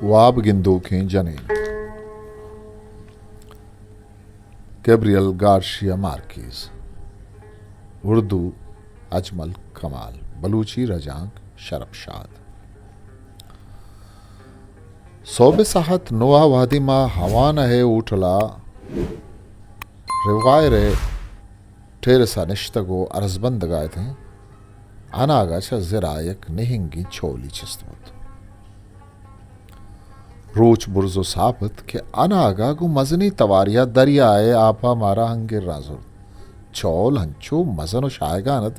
واب گندوکیں جنین۔ گیبریل گارشیا مارکیز۔ اردو، اجمل کمال۔ بلوچی، رجانک شرپ شاد۔ سہب ءِ ساعت نو ءَ وہدے ما ہوانہ ءِ ہوٹل ءَ ریوائر ءِ ٹیرس ءَ نشتگ ءُ ارزبندگ ءَ اتیں، اناگہ چہ زر ءَ یک نہنگیں چولی چست بوت۔ روچ برز ءُ ساپ ات کہ اناگہ گوں مزنیں توارے ءَ دریا ءِ آپ ءَ مارا انگراں زرت۔ چول انچو مزن ءُ شاہگان ات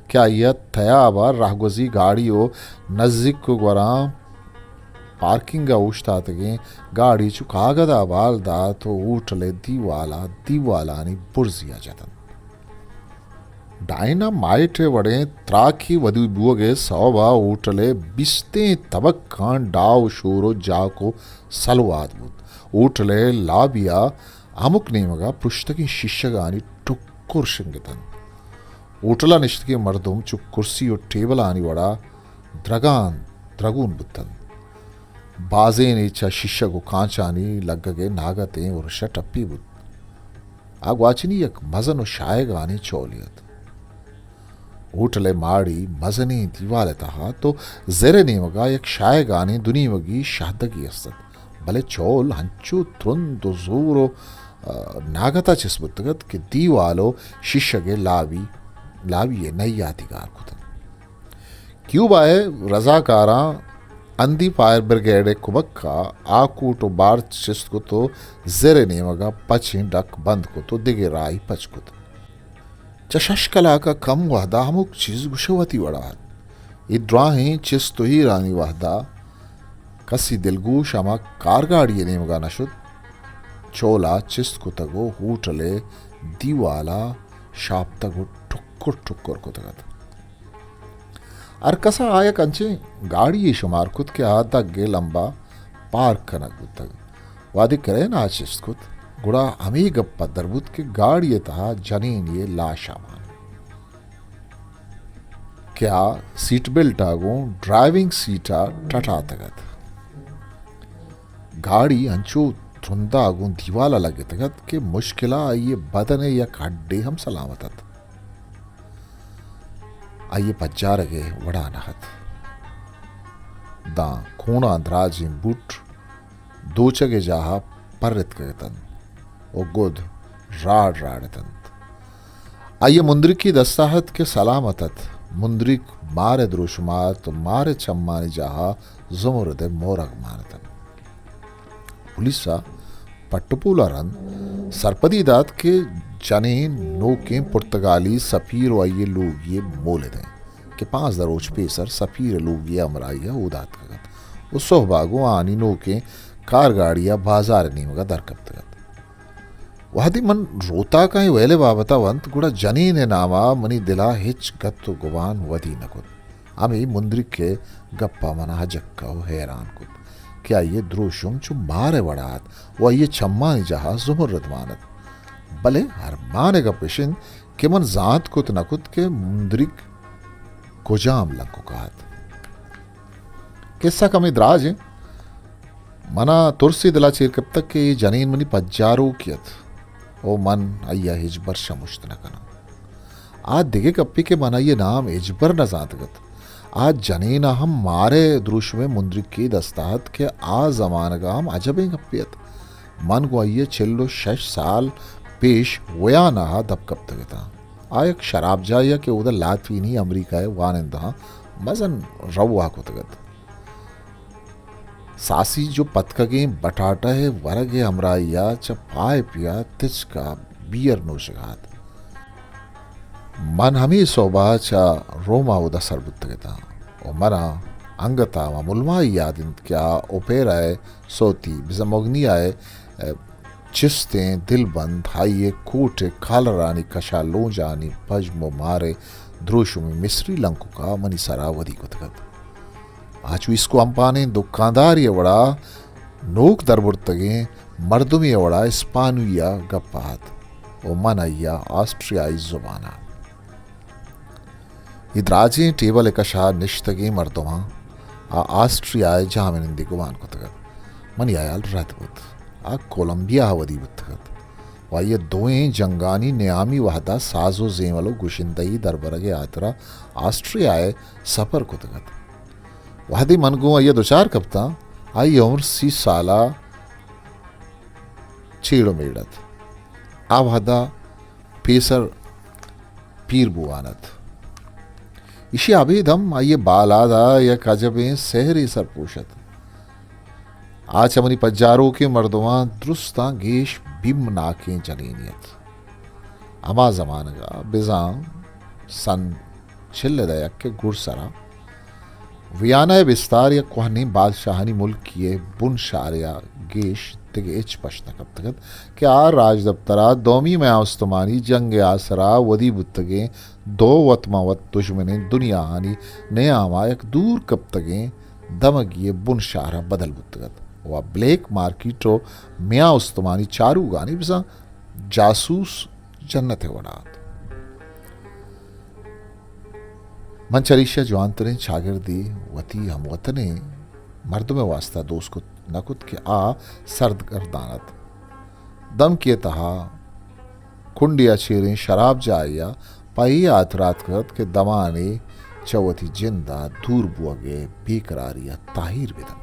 کہ آئی ءَ تیاب ءَ رہگوزی گاڑی ءُ نزیک ءُ گوراں پارکنگ ءَ اوشتاتگیں گاڑی چو کاگد ءَ بال دات ءُ ہوٹل ءِ دیوال ءَ دیوالانی برزی ءَ جت انت۔ ڈائنامائٹ ءِ وڑیں تراکی ودی بوگ ءِ سوب ءَ ہوٹل ءِ بیستیں تبکاں ڈاہ ءُ شور ءُ جاک ءُ سلوات بوت۔ ہوٹل ءِ لابی ءَ ہمک نیمگ ءَ پرشتگیں شیشگانی ٹکر شنگ اتنت۔ ہوٹل ءَ نشتگیں مردم چو کرسی ءُ ٹیبلانی وڑا درگان درگون بوتنت۔ بازینے چہ شیشگ ءُ کانچانی لگگ ءِ ناگتیں ارش ءَ ٹپی بوت۔ آ گواچنی یک مزن ءُ شاہگانیں چولے ات۔ ہوٹل ءِ ماڑی مزنیں دیوال ءِ تہا ات ءُ زر ءِ نیمگ ءَ یک شاہگانیں دونیمگی شاہدگے است ات، بلے چول انچو ترند ءُ زور ءُ، آ، ناگت ءَ چست بوتگ ات کہ دیوال ءُ شیشگ ءِ لابی، لابی ءِ نہیاتی گار کتنت۔ کیوبا ءِ رضاکاراں ہندی فائر بریگیڈ ءِ کمک ءَ آ کوٹ ءُ بارچ چست کت ءُ زر ءِ نیمگ ءَ پچیں ڈک بند کت ءُ دگہ راہی پچ کت۔ چہ شش کلاک ءَ کم وہد ءَ ہمک چیز گوش وتی وڑا ات۔ اے دراہیں چست ءُ ایرانی وہد ءَ کسی دلگوش ہما کارگاڑی ءِ نیمگ ءَ نہ شت۔ چولا چست کتگ ءُ ہوٹل ءِ دیوال ءَ شاپتگ ءُ ٹکر ٹکر کتگ ات۔ ہر کس ءَ آ یک انچیں گاڑی یے شمار کت کہ آ دگ ءِ لمب ءَ پارک کنگ بوتگ۔ وہدے کرین ءَ چست کت، گڑا ہمے گپ پدر بوت کہ گاڑی ءِ تہا جنینے ءِ لاش ءَ مان کہ آ سیٹ بیلٹ ءَ گوں ڈرائیونگ سیٹ ءَ ٹٹاتگ ات۔ گاڑی انچو ترند ءَ گوں دیوال ءَ لگتگ ات کہ مشکل ءَ آئی ءِ بدن ءِ یک ہڈے ہم سلامت ات۔ آئی ءِ پجارگ ءِ وڑا نہ ات۔ داں کوناں دراجیں بوٹ دوچگ ءِ جاہ ءَ پر اتکگ اتنت ءُ گد راڑ راڑ اتنت۔ آئی ءِ مندرکی دست ءَ ات کہ سلامت ات۔ مندرک مار ءِ دروشم ءَ ات ءُ مار ءِ چمانی جاہ ءَ زمرد ءِ مورگ مان اتنت۔ پولیس ءَ پٹ ءُ پول ءَ رند سرپدی دات کہ جنین نوکیں پرتگالی سفیر ءُ آئی ءِ لوگی ءِ مولد انت کہ پانزدہ روچ پیسر سفیر ءِ لوگی ءِ ہمراہی ءَ اودا اتکگ ات ءُ سہب ءَ گوں آہانی نوکیں کارگاڑی ءَ بازار ءِ نیمگ ءَ در کپتگ ات۔ وہدے من روتاکاں اے ویل ءِ بابت ءَ ونت، گڑا جنین ءِ نام ءَ منی دل ءَ ہچ گت ءُ گمان ودی نہ کت۔ ہمے مندرک ءِ گپ ءَ من ءَ ہجکہ ءُ حیران کت کہ آئی ءِ دروشم چو مار ءِ وڑا ات ءُ آئی ءِ چمانی جاہ ءَ زمرد مان ات۔ بلے ارمان ءِ گپ اش انت کہ من زانت کت نہ کت کہ مندرک کجام لنکک ءَ ات۔ قصہ کمے دراج انت۔ من ءَ ترسے دل ءَ چیر کپتگ کہ اے جنین منی پجاروکے ات ءُ من آئی ءَ ہچبر شمشت نہ کناں۔ آ دگہ گپے کہ من آئی ءِ نام ہچبر نہ زانتگ ات۔ آ جنین ءَ ہم مار ءِ دروشم ءِ مندرکے دست ءَ ات کہ آ زمانگ ءَ ہم عجبیں گپے ات۔ من گوں آئی ءَ چل ءُ شش سال پیش ویانا ءَ دپ کپتگ اتاں۔ آ یک شرابجاہے ءَ کہ اودا لاطینی امریکہ ءِ وانندہاں مزن روا کتگ ات۔ ساسیج ءُ پتکگیں بٹاٹہ ءِ ورگ ءِ ہمراہی ءَ چہ پائپے ءَ تچک ءَ بیئر نوشگ ءَ ات۔ من ہمے سہب ءَ چہ روم ءَ اودا سر بوتگ اتاں ءُ من ءَ انگت ءَ ہما ملمائی یات انت کہ آ اوپیرا ءِ سوتی بزموگنیا ءِ چستیں دلبند، آئی ءِ کوٹ ءِ کالرانی کش ءَ لونجانی پژم ءُ مار ءِ دروشمیں مصری لنکک ءَ منی سر ءَ ودی کتگ ات۔ آ چو اسکو امپانیں دکاندارے ءِ وڑا نوک دربرتگیں مردمے ءِ وڑا اسپانوی ءَ گپ ءَ ات ءُ من آئی ءَ آسٹریائی زبان ءَ۔ اے دراجیں ٹیبل ءِ کش ءَ نشتگیں مردماں آ آسٹریا ءِ جاہمنندی گمان کتگ ات۔ منی ہیال رد بوت۔ آ کولمبیا ء ودی بوتگ ات و آئی ء دوئیں جنگانی نیامی وہد ء ساز و زیمل و گشندہی دربرگ ء ہاترا آسٹریا ء سپر کتگ ات۔ وہدے من گوں آئی ء دچار کپتاں، آئی ء عمر سی سال ء چیڑ و میڑ ات۔ آ وہد ء پیسر پیر بوان ات۔ ایشی ء ابید ہم آئی ء بالاد ء یک عجبیں سحرے سرپوش ات۔ آ چہ منی پجاروکیں مردماں درستاں گیش بیمناکیں جنینے ات۔ ہما زمانگ ء بزاں سن چل ء دہ یک ء گڈسرا ویانا ء بستار یک کوہنیں بادشاہانی ملکے ء بن شہرے ء گیش دگہ ہچ پشت نہ کپتگ ات کہ آ راجدپتر ء دومی میان استمانی جنگ ء آسرا ودی بوتگیں دو وت ماں وت دژمنیں دنیاہانی نیام ء یک دور کپتگیں دمگی ء بن شہر ء بدل بوتگ ات و بلیک مارکیٹ و میان استمانی چاروگانی بزاں جاسوس جنت ء وڑا ات۔ من چریشی ء جوانتریں چاگردے وتی ہم وطنیں مردم ء واستا دوست کت نہ کت کہ آ سرگردان ات۔ دمکی ء تہا کنڈے ء چیریں شراب جاہے ء پہ اے ہاترا اتکگ ات کہ دمانے چہ وتی جند ء دور بوگ ء بے قراری ء تاہیر بہ دنت۔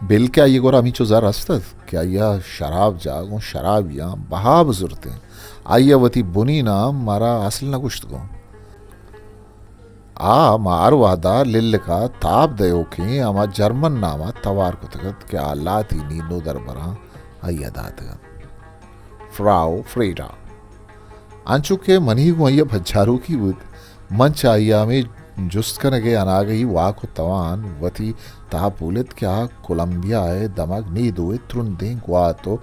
بلکہ آئی ء گورا ہمینچو زر است ات کہ آئی ء شراب جاہ گوں شرابیاں بہا بزرتیں۔ آئی ء وتی بنیناں مارا اصل نہ گوشت گوں۔ آ ما ہر وہدا للکا تاب دئیوکیں ہما جرمن ناما توار کتگ ات کہ آ لاتینی نودربراں آئی ء داتگ ات۔ فراو فریڈا۔ انچو کہ منی گوں آئی ء پجاروکی بوت، من چہ آئی ء ہمے جست کنگ ء اناگہی واک و توان وتی تہا پولت کہ آ کولمبیا ء دمگ نیدو ء ترندیں گوات و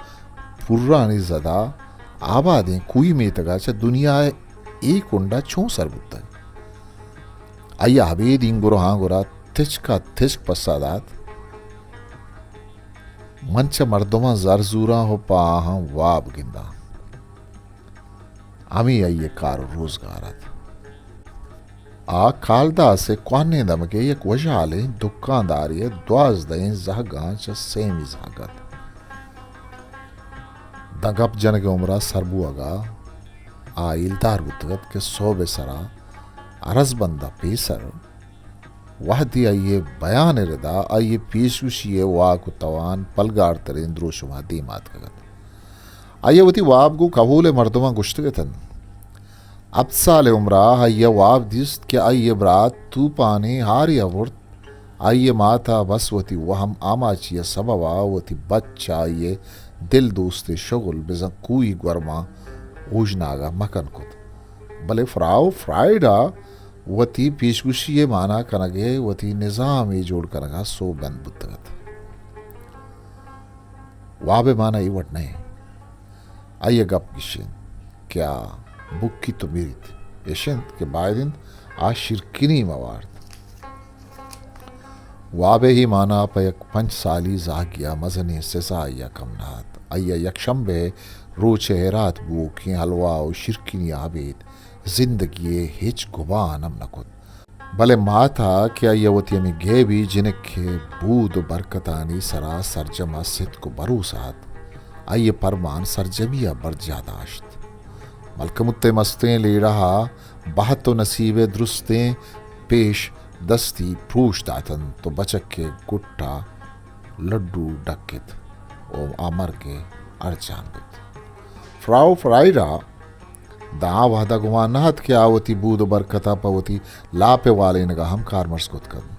پرانی زدا آبادیں کوہی میتگ ء چہ دنیا ء اے کنڈ ء چون سر بوتگ۔ آئی ء ابید اینگر و ہانگر ء تچک ء تچک پسہ دات، من چہ مردماں زر زوراں و پہ آہاں واب گنداں۔ ہمے آئی ء کار و روزگار ات۔ آ کالداس ء کوہنیں دمگے یک وشحالیں دکاندارے ء دوازدہیں زہگاں چہ سیمی زہگ ات۔ داں گپ جنگ ء عمر ء سر بوہگ ء آ ہیلدار بوتگ ات کہ سہب ء سرا ارزبند ء پیسر وہدے آئی ء بیان ء ردا آئی ء پیشگوشی ء واک و توان پلگارتریں دروشم ء دیم ء اتکگ ات۔ آئی ء وتی واب گوں کہول ء مردماں گوشتگ اتنت۔ ہپت سال ء عمر ء آئی ء واب دیست کہ آئی ء برات توپانیں ہارے ء برت۔ آئی ء مات ء بس وتی وہم آماچی ء سبب ء وتی بچ ء آئی ء دل دوستیں شغل بزاں کوہی گورماں اوژناگ ء مکن کت۔ بلے فراو فرائیڈ ء وتی پیشگوشی ء مانا کنگ ء وتی نظامے جوڑ کنگ ء سوبمند بوتگ ات۔ واب ء مانا اے وڑ نہ انت۔ آئی ء گپ گیش انت کہ آ بکی تو میریت، اش انت کہ باید انت آ شیرکنی مہ وارت۔ واب ء اے مانا پہ یک پنچ سالی زہگی ء مزنیں سزا آئی ء کم نہ ات۔ آئی ء یک شمبے ء روچ ء ہیرات بوکیں حلوا و شیرکنی ء ابید زندگی ء ہچ گمان ہم نہ کت۔ بلے مات ء کہ آئی ء وتی ہمے گیبی جنک ء بود و برکتانی سرا سرجم ء ستک و بھروسہ ات، آئی ء پرمان سرجمی ء برجاہ داشت۔ ملکموت ء مستیں لیڑہ ء بہت و نصیب ء درستیں پیش دستی پروش داتنت و بچک ء گٹ ء لڈو ڈکت و آ مرگ ء ارجان بوت۔ فراو فرائیڈا داں آ وہد ء گمان نہ ات کہ آ وتی بود و برکت ء پہ وتی لاپ ء والینگ ء ہم کارمرز کت کنت۔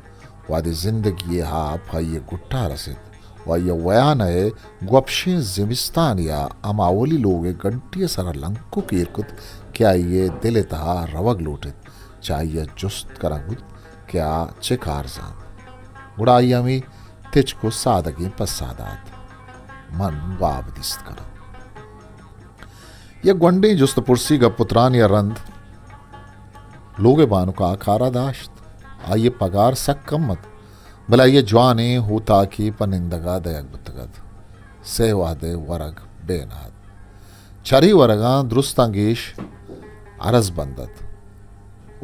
وہدے زندگی ء آپ آئی ء گٹ ء رست و آئی ء ویان ء گوپشیں زمستانے ء ہما اولی لوگ ء گھنٹی ء سرا لنکک ایر کت کہ آئی ء دل ء تہا روگ لوٹ ات، چہ آئی ء جست کنگ بوت کہ آ چہ کار زانت۔ گڑا آئی ء ہمے تچک و سادگیں پسہ دات، من واب دیست کناں۔ یک گونڈیں جست پرسی گپ و ترانی ء رند لوگ ء بانک ء آ کار ء داشت۔ آئی ء پگار سک کم ات، بلے آئی ء جوانیں ہوتاکے پہ نندگ ء دئیگ بوتگ ات۔ سئے وہد ء ورگ بین ات۔ چرے ورگاں درستاں گیش ارزبند ات۔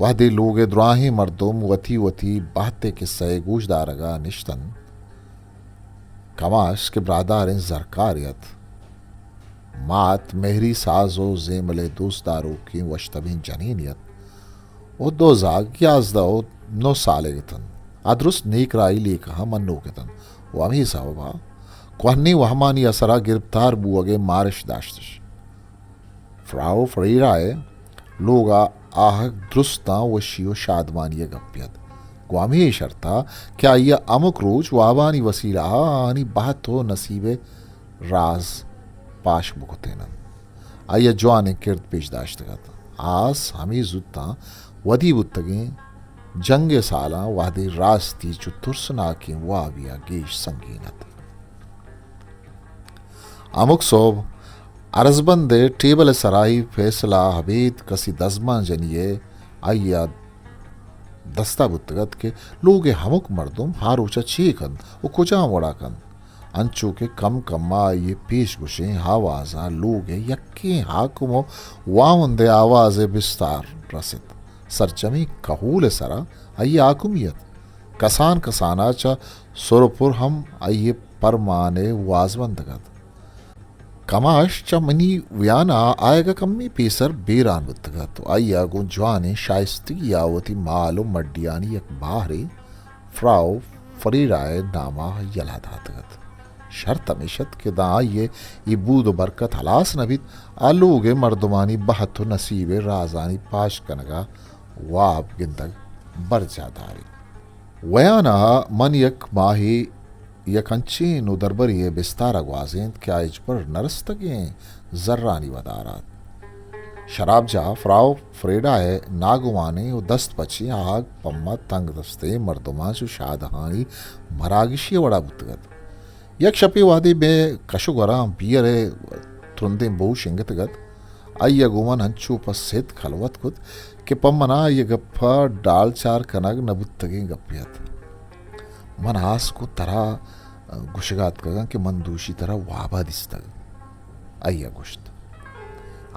وہدے لوگ ء دراہیں مردم وتی وتی بہت ء کسہ ء گوش دارگ ء نشتنت، کماش کہ براہداریں زرکارے ات، مات مہری ساز و زیمل ءِ دوست داروکیں وشتبیں جنینے ات و دو زاگ یازدہ و نو سالگ اتنت۔ آ درست نیک راہی لیکہاں منوک اتنت و ہمے سببا کوہنیں وہمانی اثرا گرپتار بوہگ ءِ مارش داشتش۔ فراو فریڈا ءِ لوگا آہگ درستاں وشی و شادمانی ءِ گپے ات، گوں ہمے شرطا کہ آئی ءَ ہمک روچ وابانی وسیلہا آہانی بہت و نصیب ءِ راز پاش بکتیننت۔ آئی ءَ جوانیں کرد پیش داشتگ ات۔ آس ہمے زوتاں ودی بوتگیں جنگ ءِ سالاں، وہدے راستی چو ترسناکیں وابے ءَ گیش سنگین ات۔ ہمک سہب ارزبند ءِ ٹیبل ءِ سرا اے فیصلہ ابید کسی دزمانجنی ءِ آئی ءَ دستا بوتگ ات کہ لوگ ءِ ہمک مردم ہا روچ ءَ چے کنت و کجام وڑا کنت، انچو کہ کم کم ءَ آئی ءِ پیش گوشیں آواز ءَ لوگ ءِ یکیں حاکم و واہند ءِ آواز ءِ بستار رست۔ سرجمیں کہول ءِ سرا آئی ءِ حاکمی ات۔ کسان کسان ءَ چہ سر و پر ہم آئی ءِ پرمان ءِ واز بندگ ات۔ کماش چہ منی ویان ءَ آیگ ءَ کمے پیسر بیران بوتگ ات و آئی ءَ گوں جوانیں شائستگی ءَ وتی مال و مڈیانی یک بہرے فراو فریڈا ءِ نام ءَ یلہ داتگ ات۔ شرط ہمیش ات کہ داں آئی ءِ اے بود و برکت ہلاس نہ بیت، آ لوگ ءِ مردمانی بہت و نصیب ءِ رازانی پاش کنگ ءَ واب گندگ برجاہ داریت۔ ویان ءَ من یک ماہے یک انچیں نودربرے ءِ بستار ءَ گوازینت کہ آ ہچبر نہ رستگیں زرانی ودار ات۔ شرابجاہ فراو فریڈا ءِ ناگمانیں و دست پچیں آہگ پہ ما تنگ دستیں مردماں چو شادہانی مراگشی ءِ وڑا بوتگ ات۔ یک شپے وہدے مئے کش و گوراں بیئر ءِ ترندیں بو شنگتگ ات، آئی ءَ گوں من انچو پہ سدک ہلوت کت کہ پہ منا آئی ءِ گپ ءَ ڈالچار کنگ نہ بوتگیں گپے ات۔ من آس کت، ترا گوشگ ءَ اتکگاں کہ من دوشی ترا واب ءَ دیستگ۔ آئی ءَ گوشت،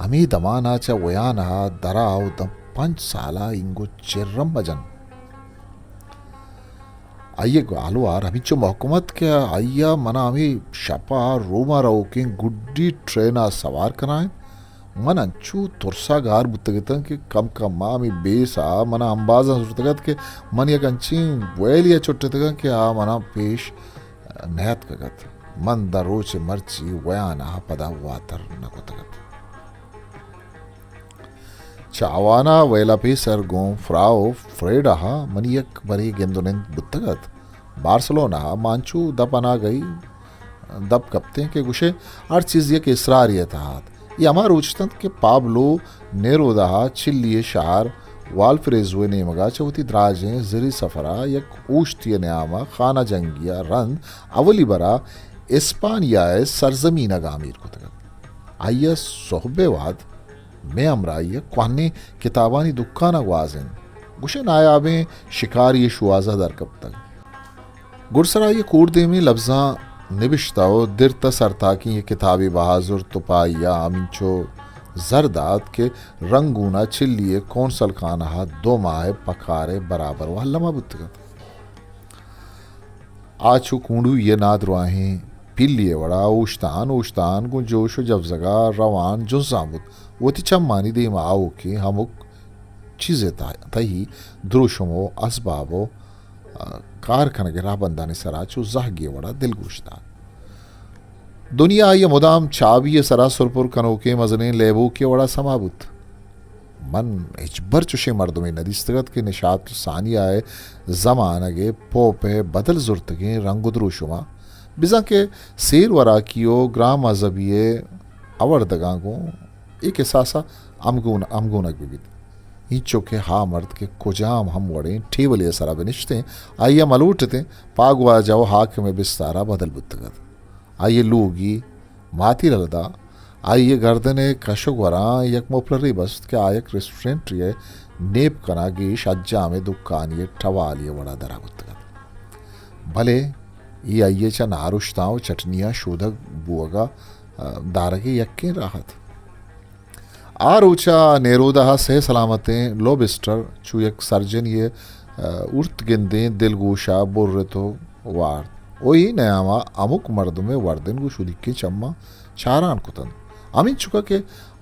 ہمے دمان ءَ چہ ویان ءَ درا و داں پنچ سال ءَ اینگو چرم مجن۔ آئی ءِ گالوار ہمینچو مہکم ات کہ آئی ءَ منا ہمے شپ ءَ روم ءَ روکیں گڈی ٹرین ءَ سوار کنائینت۔ من انچو ترس ءَ گار بوتگ اتاں کہ کم کم ءَ ہمے بیس ءَ منا امبازاں زرتگ ات کہ من یک انچیں ویلے ءَ چٹتگاں کہ آ منا پیش نیاتکگ ات۔ من داں روچ ءِ مرچی ویان ءَ پدا واتر نہ کتگ ات۔ چہ آوان ءَ ویل ءَ پیسر گوں فراو فریڈا ءَ منی یک برے گند و نند بوتگ ات۔ بارسلونا ءَ ما انچو دپ اناگہی دپ کپتیں کہ گوشے ہر چیز یک اسرارے ءِ تہا ات۔ اے ہما روچ اتنت کہ پابلو نیرودا ءَ چلی ءِ شہر والفریزو ءِ نیمگ ءَ چہ وتی دراجیں زری سفر ءَ یک اوشتی ءِ نیام ءَ خانہ جنگی ءَ رند اولی برا اسپانیا ءِ سرزمین ءَ گامیر کتگ ات۔ آئی ءَ سہب ءِ وہد مئے ہمراہی ءَ کوہنیں کتابانی دکان ءَ گوازینت۔ گوشئے نایابیں شکاری ءِ شوہاز ءَ در کپتگ۔ گڈسر آئی ءَ کوردیمیں لبزاں نبشتہ و درتہ سرتاکیں یک کتابے بہا زرت و پہ آئی ءَ ہمینچو زر دات کہ رنگون ءَ چلی ءِ کونسل خانہ ءَ دو ماہ ءِ پکار ءِ برابر و الما بوتگ ات۔ آ چو کونڈوی ءِ نادراہیں پیلے ءِ وڑا اوشتان اوشتان گوں جوش و جبزگ ءَ روان جنزان بوت۔ وتی چمانی دیم ءَ آؤکیں ہمک چیز ءِ تہ-، تہی دروشم و اسباب و، آ، کار کنگ ءِ راہبندانی سرا چو زہگے ءِ وڑا دلگوش دات۔ دنیا آئی ءَ مدام چابی ءِ سرا سرپر کنوکیں مزنیں لیبوکے ءِ وڑا سما بوت۔ من ہچبر چشیں مردمے نہ دیستگ ات کہ نشات ثانیہ ءِ زمانگ ءِ پوپ ءِ بدل زرتگیں رنگ و دروشماں، بزاں کہ سیر وراکی و گران مذہبی ءِ آوردگاں گوں اے کساس ءَ ہمگون-، ہمگونگ بہ بیت۔ اینچو کہ ہا مرد کہ کجام ہم وڑیں ٹیبلے ءِ سرا بنشتیں، آئی ءَ ملوٹتیں پاگواجہ و حاکم ءِ بستار ءَ بدل بوتگ ات۔ آئی ءِ لوگی ماتی رلدا آئی ءِ گردن ءِ کش و گوراں یک مفلرے بست کہ آ یک ریسٹورنٹے ءِ نیپکن ءَ گیش اجام ءِ دکانی ءِ ٹوالے ءِ وڑا درا بوتگ ات۔ بلے اے آئی ءِ چہ نارشتاں و چٹنیاں شودگ بوگ ءَ، آ، دارگ ءِ یکیں راہ ات۔ آ روچ ءَ نیرودا ءَ سئے سلامتیں لوبسٹر چو یک سرجنی ءِ، آ، ارت گندیں دلگوش ءَ برت و وارت۔ و اے نیاما ہمک مردم ء وردن گوں شدیکیں چماں چاران کتنت۔ ہمینچکا کہ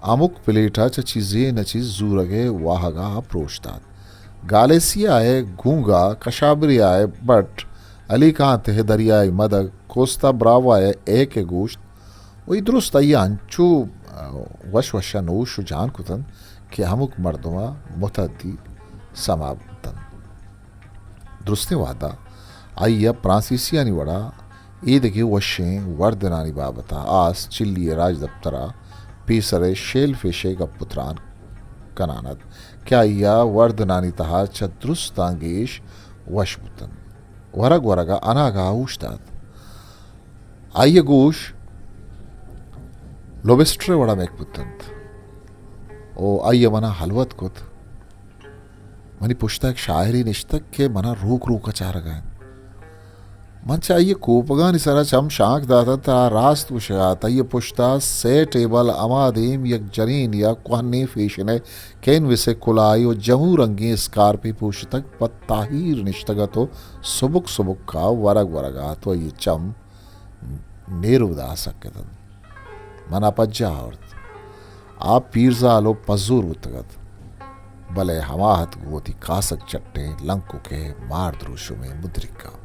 ہمک پلیٹا چہ چیزے نہ چیز زورگ ء واہگا پروشتات۔ گالیسیا ء گونگا، کشابریا ء بٹ، علی کانت ء دریائی مدگ، کوستا براوا ء ایک ء گوشت، و اے درست آئی ء انچو، آ، وش وش ء نوش و جان کتنت کہ ہمک مردم ء متحدی سما بوتنت۔ درستیں وہدا آئی ء پرانسیسیانی وڑا ایدگہ وشیں وردنانی بابت ء آس چلی ء راجدپتر ء پیسر ء شیل فش ء گپ و تران کنان ات کہ آئی ء وردنانی تہا چہ درستاں گیش وش بوتنت۔ ورگ ورگ ء اناگہ اوشتات۔ آئی ء گوش لوبسٹر ء وڑا مک بوتنت و آئی ء منا ہلوت کت۔ منی پشتا یک شاعرے نشتگ کہ منا روک روک ء چارگا انت۔ من چہ آئی ء کوپگانی سرا چم شانک داتنت، آ راست گوشگا ات۔ آئی ء پشتا سئے ٹیبل، ہما دیم یک جنین یا کوہنیں فیشن ء کینوس ء کلاہے و جمو رنگیں اسکارپے پوشتگ، پہ تاہیر نشتگ ات و سبک سبک ء ورگ ورگا ات و آئی ء چم نیرودا ء سک اتنت۔ منا پجا آورت۔ آ پیرزال و پزور بوتگ ات، بلے ہما ات گوں وتی کاسگ چٹیں لنکک ء مار دروشمیں مدرکاں۔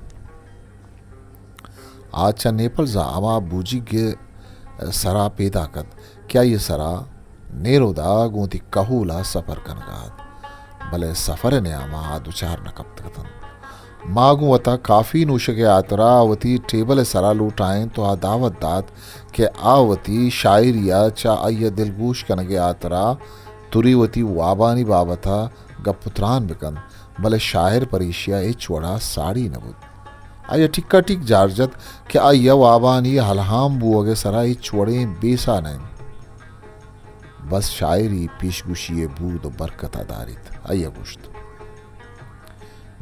آ چہ نیپلز ء ہما بوجیگ ء سرا پیداک ات کہ آئی ء سرا نیرودا گوں وتی کہول ء سفر کنگا ات، بلے سفر ء نیاما آ دچار نہ کپتگ اتنت۔ ما گوں وتا کافی نوشگ ء ہاترا وتی ٹیبل ء سرا لوٹائینت و آ دعوت دات کہ آ وتی شاعری ء چہ آئی ء دلگوش کنگ ء ہاترا توری وتی وابانی بابت ء گپ و تران بکنت، بلے شاعر پر ایشی ء ہچ وڑا ساڑی نہ بوت۔ آئی ء ٹیکا ٹیک جار جت کہ آئی ء وابانی الہام بوگ ء سرا ہچ وڑیں بیسہ نہ انت۔ بس شاعری پیشگوشی ء بود و برکت ء داریت۔ آئی ء گوشت،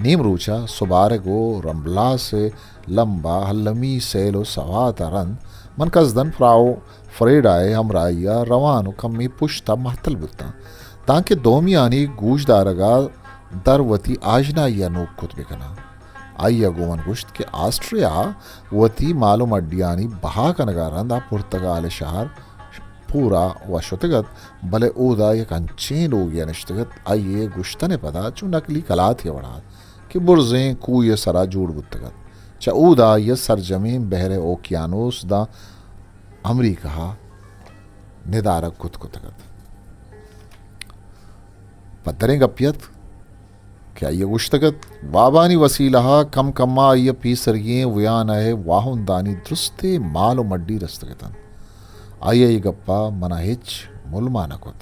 نیم روچ ء سبارگ و رمبلاس ء لمب ء المی سیل و سوات ء رند من کزدن فراو فریڈا ء ہمراہی ء روان و کمے پشت ء مہتل بوتاں، تانکہ دومیانی گوشدارگ ء در وتی آژنائی ء نوک کت بکناں۔ آئی ء گوں من گوشت کہ آسٹریا وتی مال و مڈیانی بہا کنگ ء رند آ پرتگال ء شہر پورا و شتگ ات، بلے اودا یک انچیں لوگے ء نشتگ ات، آئی ء گوشتن ء پدا چو نقلی کلاتے ء وڑا ات کہ برزیں کوہے ء سرا جوڑ بوتگ ات۔ چہ اودا آئی ء سرجمیں بحر ء اوکیانوس داں امریکہ ء ندارگ کت کتگ ات۔ پدریں گپے ات کہ آئی ء گوشتگ ات، وابانی وسیلہ ء کم کم ء آئی ء پیسریگیں ویان ء واہندانی درستیں مال و مڈی رستگ اتنت۔ آئی ء اے گپ ء من ء ہچ ملما نہ کت۔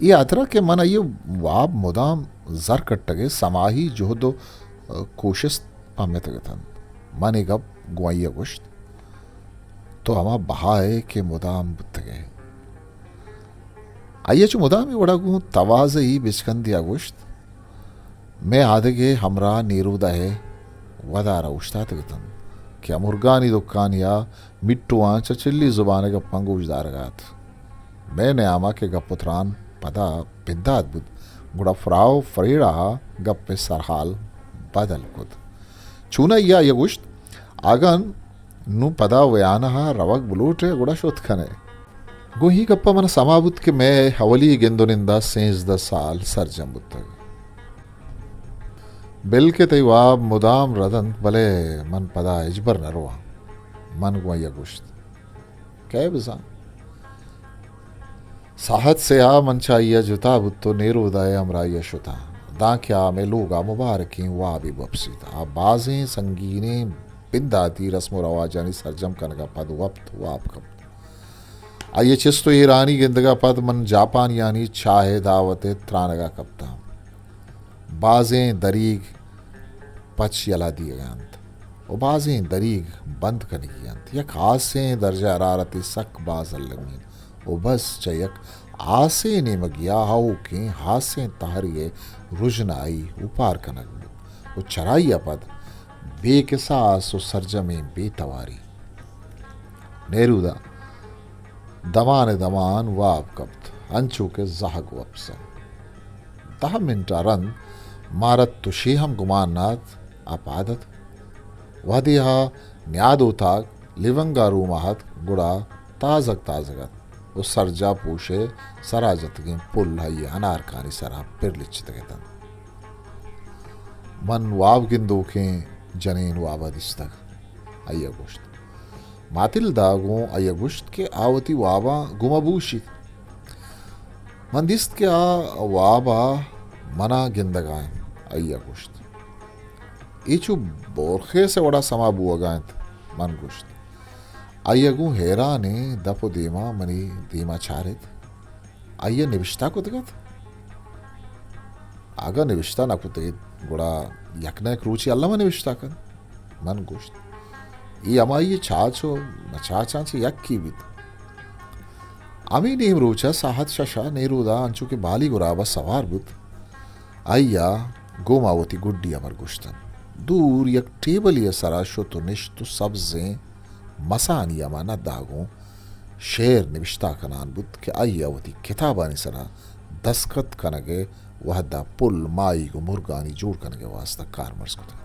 اے ہاترا کہ من آئی ء واب مدام زر کٹگ ء سماہی جہد و کوشست پہمتگ اتنت۔ من اے گپ گوں آئی ء گوشت، تو ہما بہا ئے کہ مدام بوتگ ئے۔ آئی ء چو مدامی وڑا گوں تواضعی بچکندے ء گوشت، مئے آدگہ ہمراہ نیرودہ ء ودار ء اوشتاتگ اتنت کہ ہمرگانی دکانی ء مٹواں چہ چلی زبان ء گپاں گوش دارگ ء ات۔ مئے نیام ء کہ گپ ء تران پدا بندات بوت، گڑا فراو فریڈا ء گپ ء سرحال بدل کت۔ چونائی ء آئی ء گوشت، اگن نوں پدا ویانہ ء روگ بلوٹ ئے، گڑا شت کن ئے۔ گوں اے گپ ء من ء سما بوت کہ مئے اولی گند ء نند ء سیزدہ سال سرجم بوتگ۔ بل کہ تئی واب مدام رد انت، بلے من پدا ہچبر نہ رواں۔ من گوں آئی ء گوشت، کئے بزان؟ ساعت سے ء من چہ آئی ء جتا بوت و نیرودہ ء ہمراہی ء شتاں، دانکہ آ مئے لوگ ء مبارکیں وابے بپسیت۔ آ بازیں سنگینیں بنداتی رسم و رواجانی سرجم کنگ ء پد وپت واب کپت۔ آئی ء چست و ایرانی گندگ ء پد من جاپانیانی چاہ ء دعوت ء ترانگ ء کپتاں۔ بازیں دریگ پچ یلہ دیگ ء انت و بازیں دریگ بند کنگی انت۔ یک ہاسیں درجہ حرارتے سک باز المی انت و بس چہ یک ہاسیں نیمگی ء ہئوکیں ہاسیں تہرے ء رژنائی اوپار کنگ بوت و چرائی ء پد بے کساس و سرجمیں بے تواری۔ نیرودا دمان ء دمان واب کپت، انچو کہ زہگ وپسنت۔ دہ منٹ ء رند مارا تشے ہم گمان نہ ات آ پاد اتک۔ وہدے آ نیاد اوتاگ، لیونگ ءَ روم ءَ اتک، گڑا تازگ تازگ ات ءُ سرجاہ پوش ءِ سرا جتگیں پل آئی ءِ انارکانی سرا پر لچتگ اتنت۔ من واب گندوکیں جنین واب ءَ دیستگ، آئی ءَ گوشت۔ ماتلدا گوں آئی ءَ گوشت کہ آ وتی واباں گوما بوشیت۔ من دیست کہ آ واب ءَ منا گندگ ءَ انت، آئی ءَ گوشت۔ اے چو بورخیس ءِ وڑا سما بوگ ءَ انت، من گوشت۔ آئی ءَ گوں حیرانیں دپ ءُ دیما منی دیما چارت۔ آئی ءَ نبشتہ کتگ ات؟ اگاں نبشتہ نہ کتگ ات، گڑا یک نہ یک روچے الم ءَ نبشتہ کنت۔ من گوشت، اے ہمائی ءِ چاچ ءُ نہ چاچاں چہ یکے بیت۔ ہمے نیم روچ ءَ ساعت شش ءَ نیرودا انچو کہ بالی گراب ءَ سوار بوت، آئی ءَ گوما وتی گڈی ءَ بر گوشتن۔ دور یک ٹیبلے ءِ سرا شت ءُ نشت ءُ سبزیں مسانی ہما نداگوں شعر نبشتہ کنان بوت کہ آئی ءَ وتی کتابانی سرا دستخط کنگ ءِ وہدا پل، ماہیگ ءُ مرگانی جوڑ کنگ ءِ واستہ کارمرز کتگ۔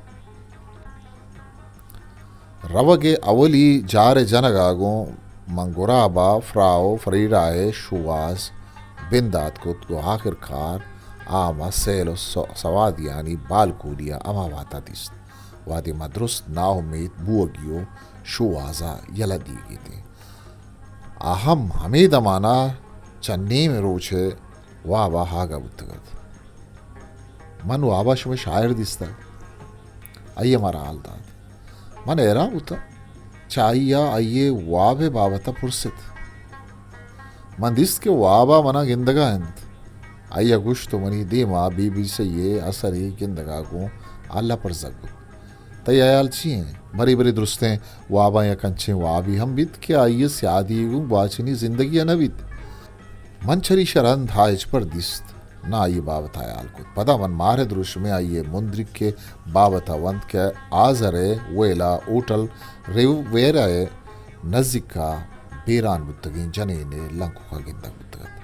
روگ ءِ اولی جار ءِ جنگ ءَ گوں من گراب ءَ فرا ءُ فریڈا ءِ شوہاز بندات کت، گوں آخرکار آ ہما سیل ءُ سو-، سوادیانی بالکونی ءَ ہما وہدا دیست، وہدے ما درست ناامیت بوگی ءُ شوہاز ءَ یلہ دیگ ءَ اتیں۔ آ ہم ہمے دمان ءَ چہ نیم روچ ءِ واب ءَ آگاہ بوتگ ات۔ من واب ءَ شمئے شاعر دیستگ۔ آئی ءَ مارا حال دات۔ من حیران بوتاں۔ چہ آئی ءَ آئی ءِ واب ءِ بابت ءَ پرست۔ من دیست کہ واب ءَ منا گندگ ءَ انت۔ آئی ءَ گوشت، تو منی دیم ءَ بی بی سی ءِ اثری گندگ ءَ گوں آ لپرزگ بوت۔ تئی ہیال چی انت؟ برے برے درستیں واباں یک انچیں وابے ہم بیت کہ آئی ءِ سیادی گوں گواچنی زندگی ءَ نہ بیت۔ من چریش ءَ رند ہا ہچبر دیست نہ آئی ءِ بابت ءَ ہیال کت۔ پدا من ماہ ءِ دروشم ءَ آئی ءِ مندریک ءِ بابت ءَ ونت کہ آزر ءِ ویلا ہوٹل ریویرا ءِ نزیک ءَ بیران بوتگیں جنینے لنکک ءَ گندگ بوتگ ات۔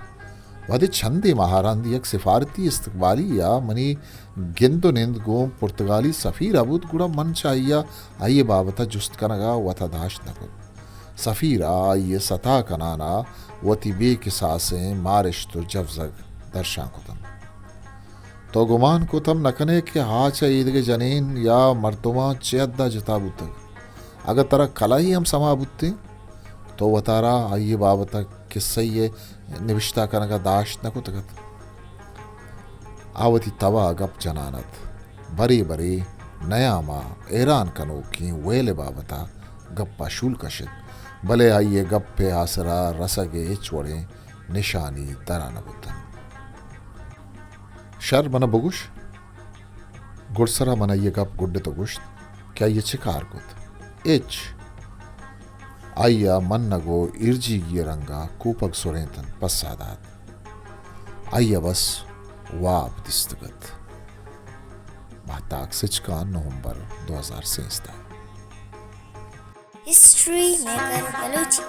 وہدے چندے ماہ ءَ رند یک سفارتی استقبالی ءَ منی گند ءُ نند گوں پرتگالی سفیر ءَ بوت، گڑا من چہ آئی ءَ آئی ءِ بابت ءَ جست کنگ ءَ وت ءَ داشت نہ کت۔ سفیر ءَ آئی ءِ ستا کنان ءَ وتی بے کساسیں مارشت ءُ جوزگ درشان کت انت۔ تو گمان کت ہم نہ کن ئے کہ آ چہ ایدگہ جنین یا مردماں چہ حد ءَ جتا بوتگ۔ اگاں ترا کلہے ہم سما بوتیں، تو وتارا آئی ءِ بابت ءَ کسہ یے نبشتہ کنگ ءَ داشت نہ کتگ ات۔ آ وتی تب ءَ گپ جنان ات۔ برے برے نیام ءَ حیران کنوکیں ویل ءِ بابت ءَ گپ ءَ شول کشت، بلے آئی ءِ گپ ءِ آسر ءَ رسگ ءِ ہچ وڑیں نشانی در ءَ نہ بوت انت۔ شر، من ءَ بگوش۔ گڈسرا من آئی ءِ گپ گڈت ءُ گوشت کہ آئی ءَ چے کار کت؟ ہچ۔ آئی ءَ منگ ءُ ایرجیگی ءِ رنگ ءَ کوپگ سرینت انت، پسہ دات۔ آئی ءَ بس واب دیستگ ات۔ ماہتاک سچکان، نومبر، دو ہزار سیزدہ۔ ہسٹری میکر بلوچی۔